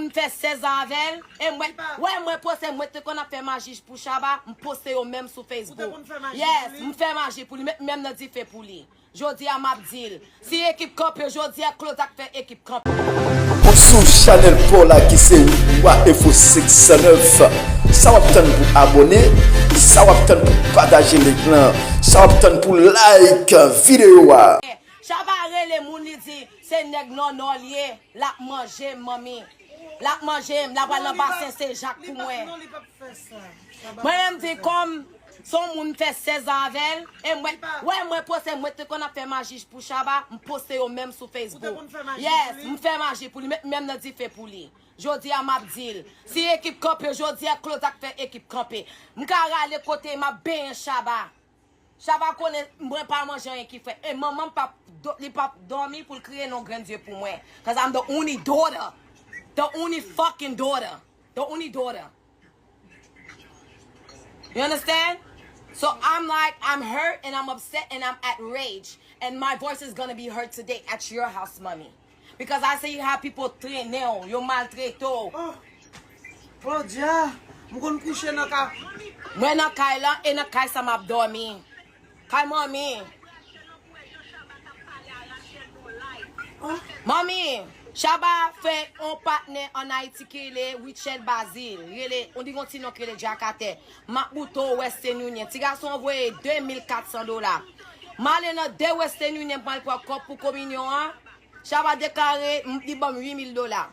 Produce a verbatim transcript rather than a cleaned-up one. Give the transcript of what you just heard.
M fè sèz an avè l, e mwen, wè, mwen poste, mwen te konn ap fè maji pou Shabba, m poste yo menm sou Facebook. Yes, m fè maji pou li, met menm nan dife pou li. Jodi a m ap di l, si ekip kanpe, jodi a Claude k fè ekip kanpe. Ou sou chanèl pa w la ki se Wa Info senk san nèf. Sa w ap tann pou abòne? Sa w ap tann pou pataje link lan? Sa w ap tann pou like videyo a? Shabba rele moun, li di se nèg Nònò l ye, l ap manje m, manmi. L ap manje m, l ap al nan basen Sen Jak pou mwen. Mwen menm di kòm se yon moun m fè sèz an avè l, e mwen, wè, mwen poste, mwen te konn ap fè maji pou Shabba, m poste yo menm sou Facebook. Yes, m fè maji pou li, met menm nan dife pou li. Jodi a m ap di l, si ekip kanpe, jodi a Claude k fè ekip kanpe. M ka rale kote m ap benyen Shabba. Shabba konnen mwen pa manje anyen ki frèt. E manman m pap, li pap dòmi pou l kriye non grenn zye pou mwen. Cause I'm the only daughter. The only fucking daughter. The only daughter. You understand? So I'm like, I'm hurt and I'm upset and I'm outraged. And my voice is gonna be heard today at your house, mommy. Because I see how people trennen w, yo maltrete w. Claudia, m konn kouche nan ka. Mwen nan kay lan e nan kay sa m ap dòmi. Kay manmi. Manmi, Shabba fè yon patnè ann Ayiti ki rele Richard Bazil. Rele, on di yon ti non ki rele Jakatè. M ap boute w Western Union. Ti gason an voye de mil kat san dola. M ale nan de Western Union, m al pran kòb pou kominyon an. Shabba deklare, li ban m uit mil dola.